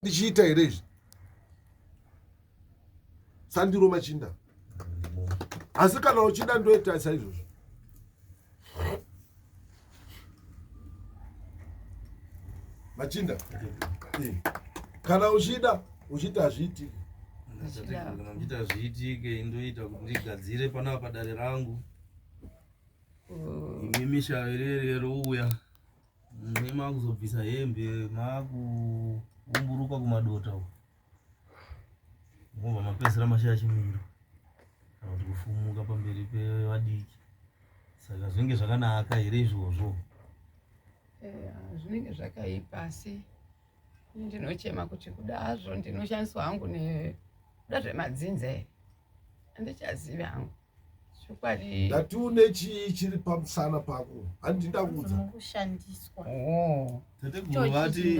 Ndichiita here izvi? Sandiro machinda. Asi kana uchida ndoita saizvozvo. Machinda. Eh. Kana uchida uchiti hazviitike. Kana uchiti hazviitike ndoita kuti ndigadzire panapa padare rangu. Imimi shavi rere rouya. Mune makuzobvisa hembe makuumburuka kumadota uko. Mobva mapedzisira mashaya chimiro kana kuti kufumuka pamberi pevadiki. Saka zvinenge zvakanaka here izvozvo? Eh, zvinenge zvakaipa asi ndinochema kuti kuda hazvo ndinoshandiswa hangu nekuda zvemadzinza here handichazivi hangu. Chokwadi. Ndati une chii chiri pamusana pako? Handi ndakuudza. Kushandiswa. Oh. Tateguru vati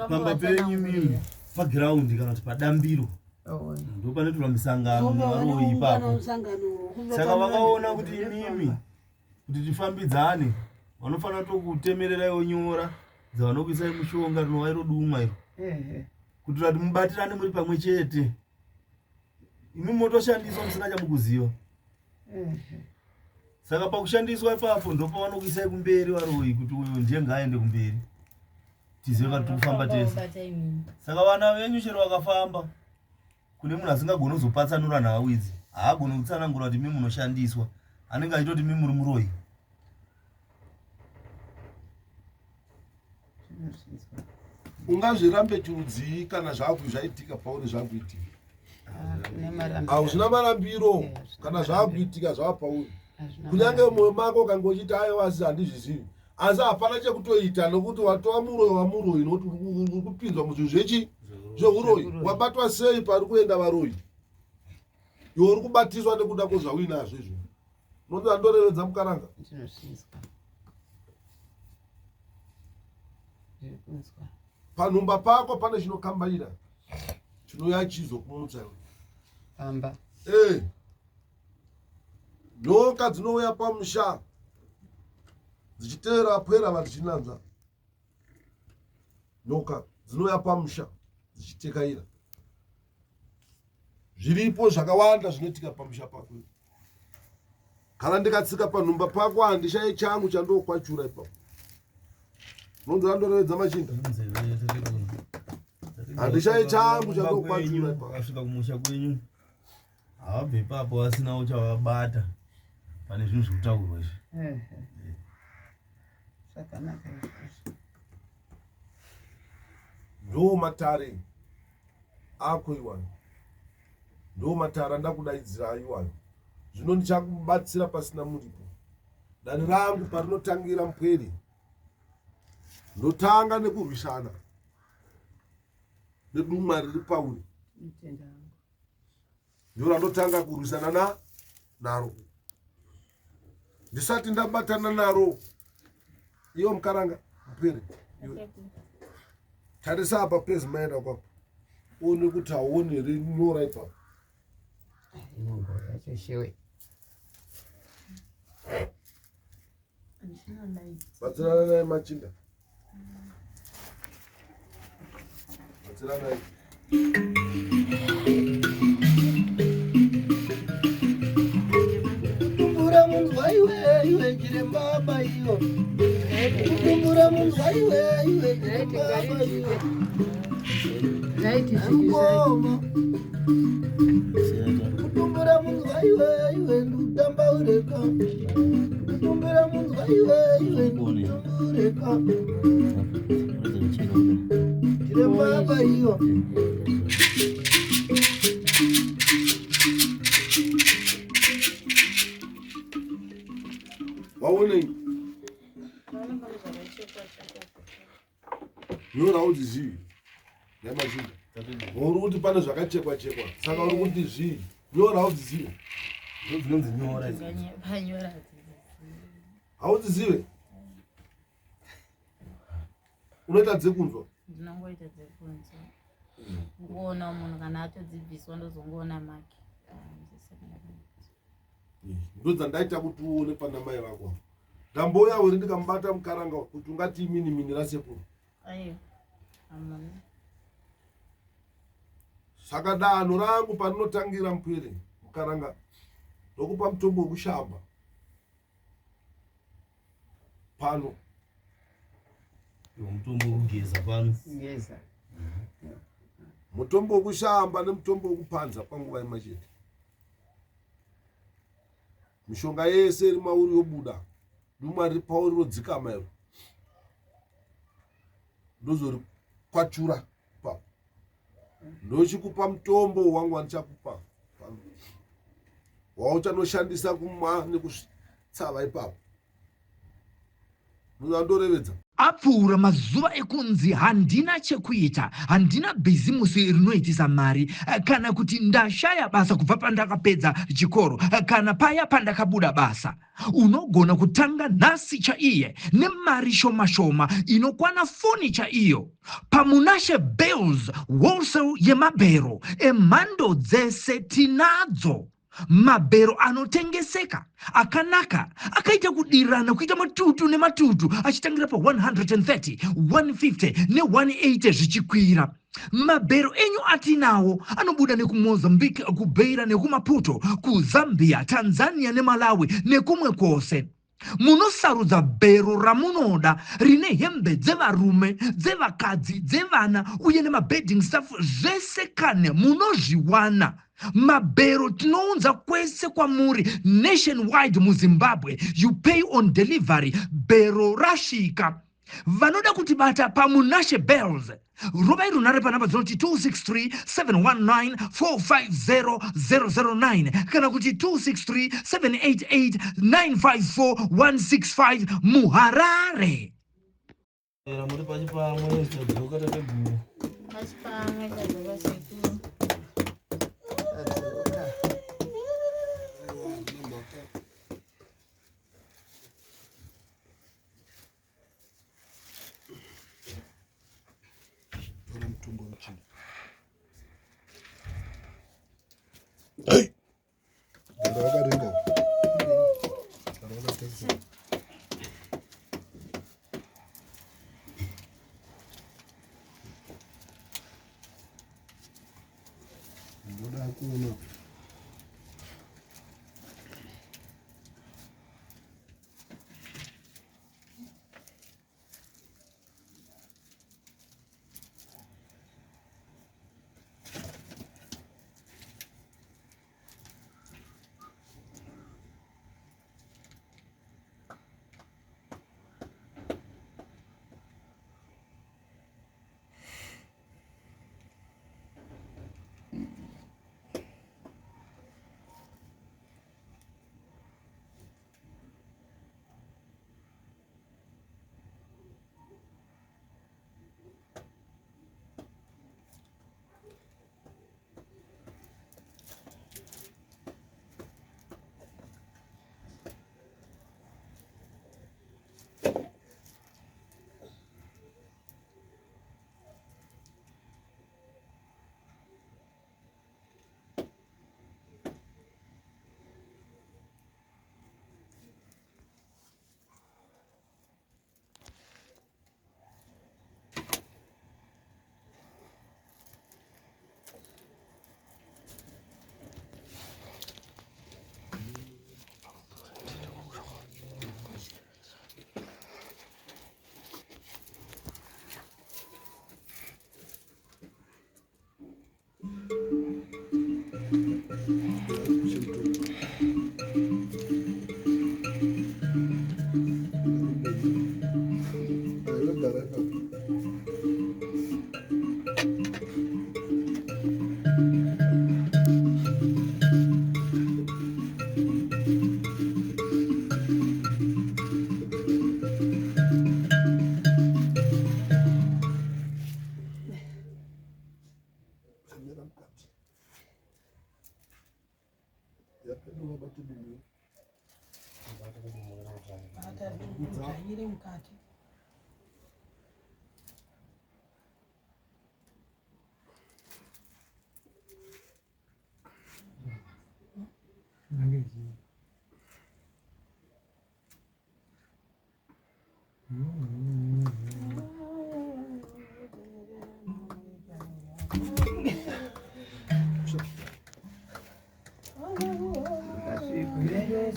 pamba penyu mimi pagiraundi kana kuti padambiro Oh. ndopanoitirwa misangano nevaroyi ipapo. Saka vakaona kuti imimi kuti tifambidzane vanofanira tokutemereraiwo nyora dzavanokuisai mushonga rinova iro dumwa iro Ehe. kuitira kuti mubatirane muri pamwe chete. imi motoshandiswa musina chamukuziva saka pakushandiswa ipapo ndopavanokuisai kumberi varoyi kuti uyu ndiye ngaaende kumberi tizive kana tikufamba tese saka vana venyu chero vakafamba kune munhu asingagoni kuzopatsanura nhau idzi haagoni kutsanangura kuti mi munoshandiswa anenge achitoti mi muri muroyi Ungazvirambe chirudzii kana zvaku zvaitika pauri zvakuitika? Hauzvina marambiro kana zvakuitika zvava pauri. Kunyange mumwe mako ukange uchiti aiwa asi handizvizivi asi hapana chekutoita nokuti watova muroyi wamuroyi nokuti uri kupinzwa muzvinhu zvechi zveuroyi wabatwa sei pari kuenda varoyi iwe uri kubatiswa nekuda kwezvauinazvo izvo unoda ndorevedza mukaranga panhumba pako pane chinokambaira chinouya chizokumutsa iwe pamba eh nyoka dzinouya pamusha dzichiteera pwera vadzichinanzva nyoka dzinouya pamusha dzichitekaira zviripo zvakawanda zvinoitika pamusha pako kana ndikatsika panhumba pako handishaye changu chandokwachura ipapo unonzi andorevedza machinda handishaye changu chandokwachura ipapo asvika kumusha kwenyu havabve ipapo vasina uchavabata pane zvinhu zvekutaurwa izvi zvakanaka izvozvo ndo matare ako iwayo ndo matare andakudaidzira iwayo zvino ndichakubatsira pasina muripo dani rangu parinotangira mupwere ndotanga nekurwisana nedumwa riri pauri ndiro randotanga kurwisana na naro ndisati ndabatana naro iwo mukaranga mupere tarisa apa pezi maenda kwapo uone kuti hauoni here nyora ipapo Batsirana naye machinda. Batsirana naye. Kutumbura munzwa iwe iwe chiremba abaiwa. Kutumbura munzwa iwe iwe chiremba abaiwa. Mukoma. Kutumbura munzwa iwe iwe ndikutamba ureka. Kutumbura munzwa iwe iwe ndikutamba ureka. Chiremba abaiwa. Waonei? Nyora haudzizivi nemachinda uri kuti pane zvakachekwa chekwa saka uri kuti zvii nyora haudzizive ndodzinonzi nyora idzi haudzizive unoita dzekunzwa ndinongoita dzekunzwa ngoona munhu kana atodzibviswa ndozongoona make ndodzandaita kuti uone pana mai vako ndambouya were ndikamubata mukaranga kuti ungati imini mini rasekuru aiwa amuna Saka danho rangu parinotangira mupwere mukaranga ndokupa mutombo wekushamba pano. Mutombo wekugeza pano. Geza. Mutombo wekushamba nemutombo wekupanza panguva imwe chete. Mishonga yese iri mauri yobuda. Dumwa riri pauri rodzikama iro. Ndozorikwachura ipapo. Ndochikupa mutombo wangu wandichakupa pano. Wauchanoshandisa kumwa nekutsava ipapo. Munondorevedza. Apfuura mazuva ekunzi handina chekuita, handina bhizimusi rinoitisa mari, kana kuti ndashaya basa kubva pandakapedza chikoro, kana paya pandakabuda basa. Unogona kutanga nhasi chaiye nemari shoma shoma inokwana foni chaiyo. PaMunashe Bales Wholesale yemabhero emhando dzese tinadzo. Mabhero anotengeseka akanaka akaita kudirana kuita matutu nematutu achitangira pa130, 150 ne180 zvichikwira. Mabhero enyu atinawo anobuda nekuMozambique, kuBeira nekuMaputo, kuZambia, Tanzania neMalawi nekumwe kwose. Munosarudza bhero ramunoda rine hembe dzevarume, dzevakadzi, dzevana uye nemabedding stuff zvese kane munozviwana. Mabhero tinounza kwese kwamuri nationwide muZimbabwe. You pay on delivery, bhero rasvika. Vanoda kutibata paMunashe Bells rovai runhare panhamba dzinoti 263 719 450 009 kana kuti 263 788 954 165 muHarare. Era muri pachipamwe tadzoka tateguru. Pachipamwe tadzoka sekuru. Tadzoka. Tora mutumbo muchini. Hey! Gara wakaringa. Gara wakatarisa. Ndoda kuona.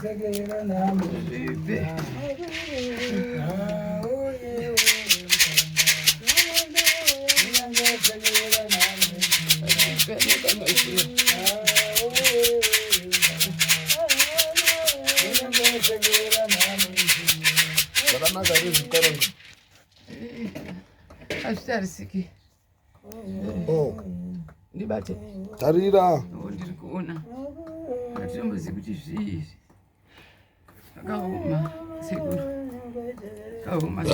Zvibve. Zvakanaka here zvikaranga? Hazvitarisiki. Oh. Ndibate. Tarira. Oh, ndiri kuona. Hatitombozivi kuti zvii izvi. Zvakaoma sekuru. Zvakaoma.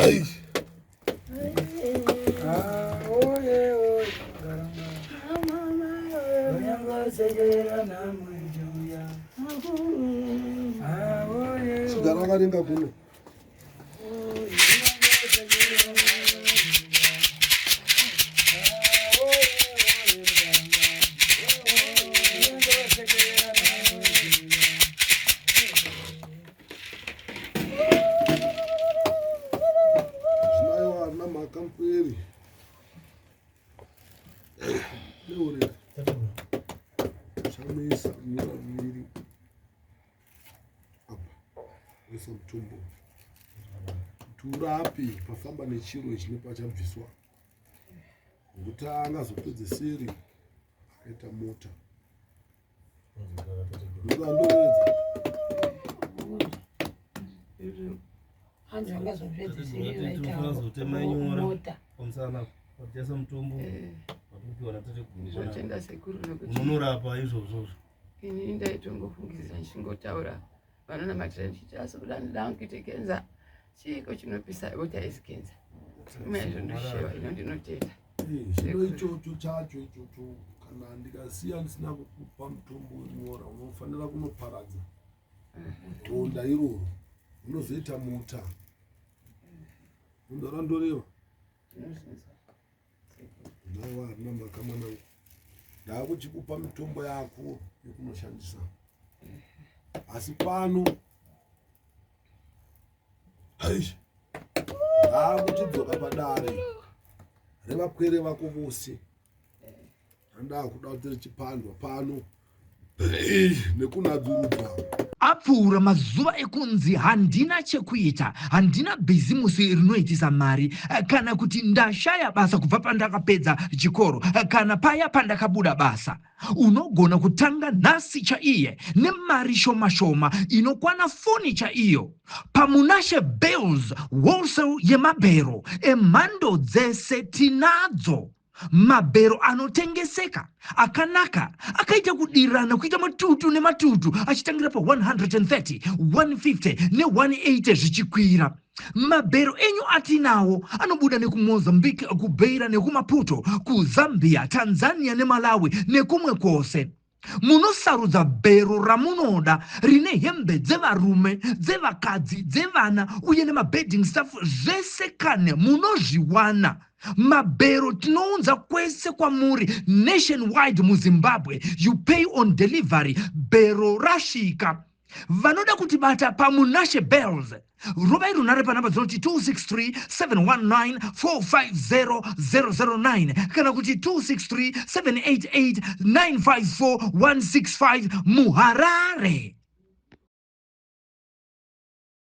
Chigara wakaringa kuno. Zvino aiwa harina mhaka mupweri. Neurira. Chamisa nyora muviri. Apa. Oisa mutombo. Kuti urape pafamba nechiro ichi nepachabviswa. Nokuti angazopedzeseri akaita mota. Ndoandowedza. Hanzi vangazopedzisiri vaita Tinozotema nyora mota. pamusana patiasa mutombo watikupiwa natateguru. Zvotenda sekuru nekuti Unonorapa izvozvozvo. Ini ndaitongofungidzira ndichingotaura vanonamatira ndichiti asi kuda ndida kuite kenza chiiko chinopisa voti haisi kenza maizvo ndoshewa ino ndinotenda. Zvino ichocho chacho ichocho kana ndikasiya ndisina kukupa mutombo wenyora unofanira kunoparadza ronda iroro unozoita muta ronda randoreva. Nawa harina mhaka mwanangu, ndakuchikupa mitombo yako yekunoshandisa asi pano aish ndakuchidzoka padare revapwere vako vose andakuda kuti richipandwa pano nekunadzurudzwa. Apfuura mazuva ekunzi handina chekuita, handina bhizimusi rinoitisa mari, kana kuti ndashaya basa kubva pandakapedza chikoro, kana paya pandakabuda basa. Unogona kutanga nhasi chaiye nemari shoma shoma inokwana foni chaiyo. PaMunashe Bales Wholesale yemabhero emhando dzese tinadzo. Mabhero anotengeseka akanaka akaita kudirana kuita matutu nematutu achitangira pa 130, 150 ne180 zvichikwira. Mabhero enyu atinawo anobuda nekuMozambique, kuBeira nekuMaputo, kuZambia, Tanzania neMalawi nekumwe kwose. Munosarudza bhero ramunoda rine hembe dzevarume, dzevakadzi, dzevana uye nemabedding stuff zvese kane munozviwana. Mabhero tinounza kwese kwamuri nationwide muZimbabwe. You pay on delivery, bhero rasvika. Vanoda kutibata paMunashe Bells, rovai runhare panhamba dzinoti 263 719 450 009 kana kuti 263 788 954 165 muHarare.